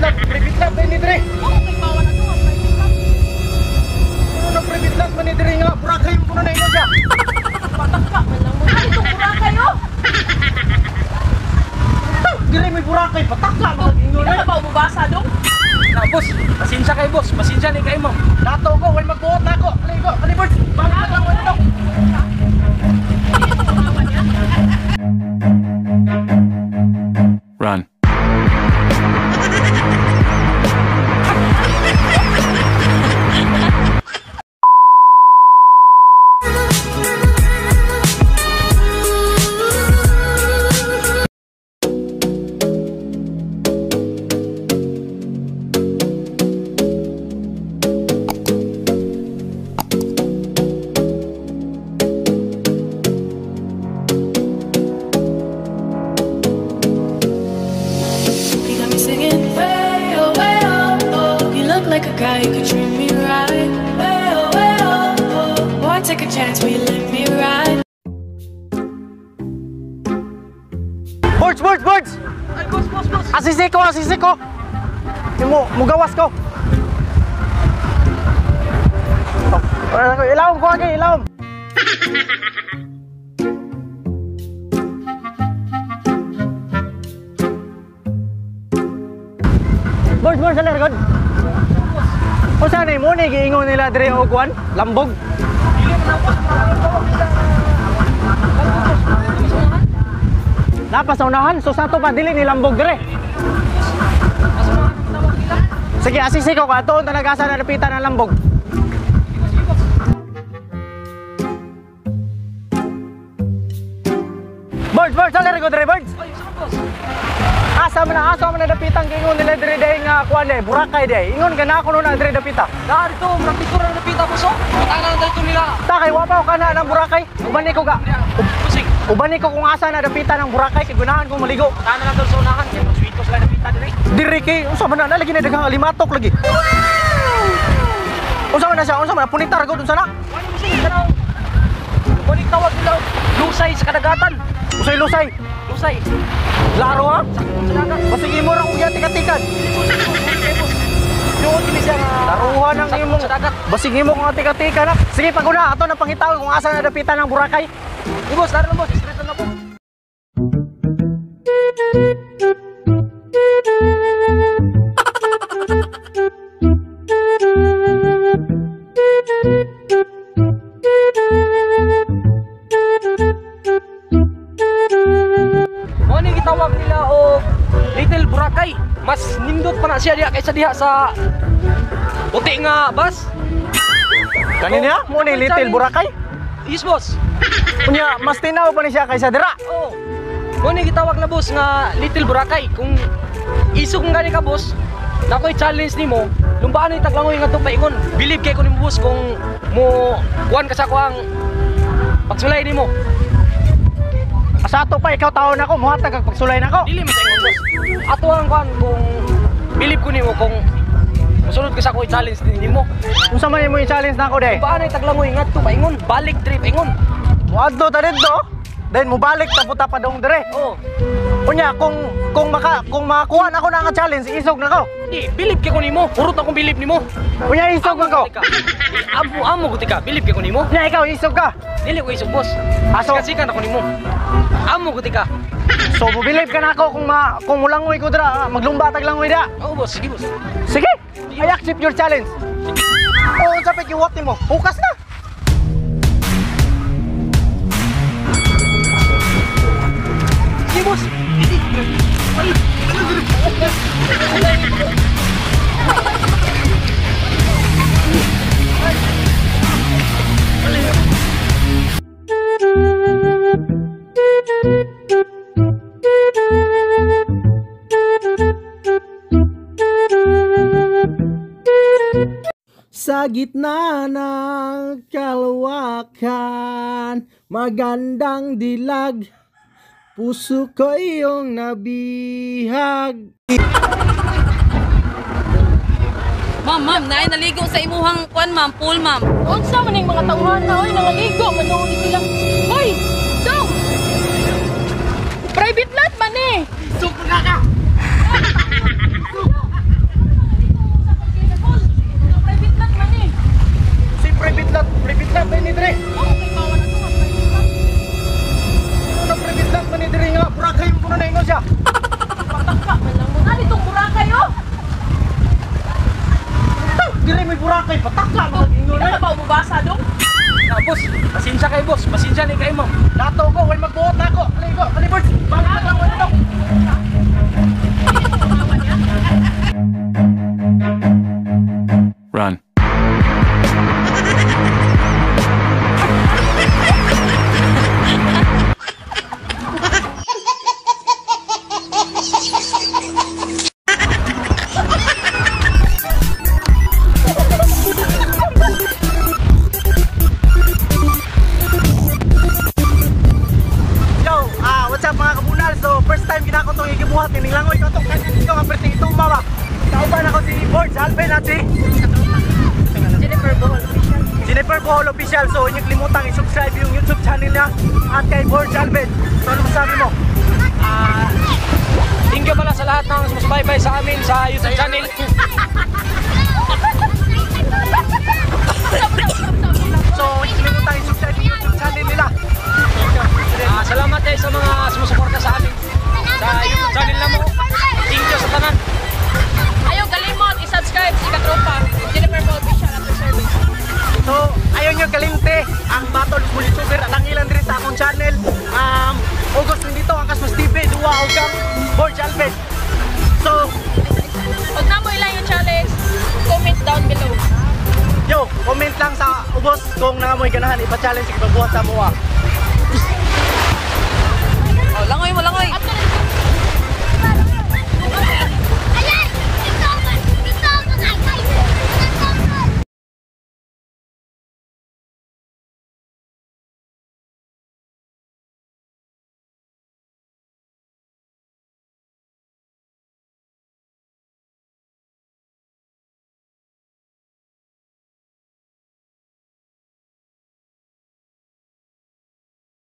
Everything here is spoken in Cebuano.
Private lot, private lot ni dire. Mo kay bawan ato nga private lot. Ano na private lot man ni dire nga Boracay mo kuno na ingon siya. Pataka man lang mo. Dito Boracay oh. Dire may Boracay, pataka man ingon na. Ba mubasa dong? Na boss, pasensya kay boss, pasensya ni kay ma'am. Dato ko, way magbuot na ako. Kali ko, kali boss. Balik lang ko. Run. Like a guy who could treat me right. Way oh, way oh, oh. Boy, take a chance, will you let me ride? Birds, birds, birds! Ay, boss, boss, boss! Asisi ko, asisi ko! Mo, mugawas ko! Oh, ilawom ko agi, ilawom! Birds, birds, aler, god! Usa ni mo ni giingon nila diri og kwan, lambog. Napa sa unahan, so sa ato pa dili ni lambog dire. Sige, asisi ko ka atuon talaga sa nalapitan ng lambog. Birds, birds, aler ko dire, birds. Asa man na dapitan giingon nila diri day nga kuan day, Boracay day. Ingon ka na ako na diri dapita. Da dito, murag picture na dapita boss. Patana na dito nila. Ta kay wa pa ko kana ng Boracay. Uban ko ga. Uban ko kung asa na dapita ng Boracay kay gunahan ko maligo. Patana na dito sa unahan kay magsuwito sila dapita diri. Diri kay unsa man na lagi na daghang alimatok lagi. Unsa man na siya? Unsa man na punitar gud unsa na? Kuan mo siya kanang. Kuan tawag nila lusay sa kadagatan. Usay lusay. Lusay. Laro ha? Basig imo ra kung giatik-atikan. Laruhan ang imong basig imo kung atik-atikan ha. Sige paguna ato na pangitaon kung asa na dapitan ng Boracay. Di boss, laro na boss, straight na po. Gitawag nila o Little Boracay. Mas nindot pa na siya diha kaysa diha sa puti nga bus. Kanina mo ni Little Boracay? Yes boss. Unya mas tinaw pa ni siya kaysa dira. Oo. Mo ni gitawag na boss nga Little Boracay. Kung isog nga ni ka boss, nakoy challenge nimo, lumbaan ni taglangoy ngadto paingon. Believe kay ko nimo boss kung mo kuan ka sa kuang pagsulay nimo. Sa ato pa ikaw taon ako, muhatag kag pagsulay nako. Dili man sa ingon boss. Ato ang kuan kung believe ko nimo kung mosunod ka sa ako i-challenge nimo. Unsa man imo i-challenge nako day? Paano taglangoy ngadto paingon, balik diri paingon. Moadto ta didto, then mobalik ta puta padong dire. Oo. Unya kung makakuha nako na nga challenge, isog nako. Di, believe kay ko nimo. Urot akong believe nimo. Unya isog man ko. Amo amo ko tika, believe kay ko nimo. Unya ikaw isog ka. Dili ko isog boss. Aso kasikan ako nimo. Amo ko tika. So mo-believe ka nako kung mulangoy ko dira, maglumba tag langoy da. Oo boss, sige boss. Sige. I accept your challenge. Oo, unsa pa giwat nimo? Bukas na. Sige boss. Sa gitna ng kalawakan, magandang dilag, puso ko iyong nabihag. Ma'am, ma'am, naay naligo sa imuhang kuan ma'am, pool ma'am. Unsa man ning mga tawhan na oy nangaligo man ni sila. Hoy, dong. Private lot man eh. Sug ka ka. ipabuhat ining langoy katong kanya dito nga perting ituma ba. Kauban ako si Borge Alvin at si Jennifer Bohol Official. Jennifer Bohol Official. So inyong limutang i-subscribe yung YouTube channel niya at kay Borge Alvin. So ano masabi mo? Thank you pala sa lahat ng sumusubaybay sa amin sa YouTube channel. So inyong limutang i-subscribe yung YouTube channel nila. Salamat eh sa mga sumusuporta sa amin sa YouTube channel na mo. Thank you sa tanan. Ayaw kalimot i-subscribe si Katropa. Jennifer Bohol Official after service. So ayaw nyo kalimte ang Battle of YouTuber at ang ilan diri sa akong channel. August nandito ang Kasmas TV, duwa og kang Borge Alvin. So Pag na mo ilang yung challenge, comment down below. yo, comment lang sa ubos kung nangamoy ganahan ipa-challenge ipabuhat sa mua.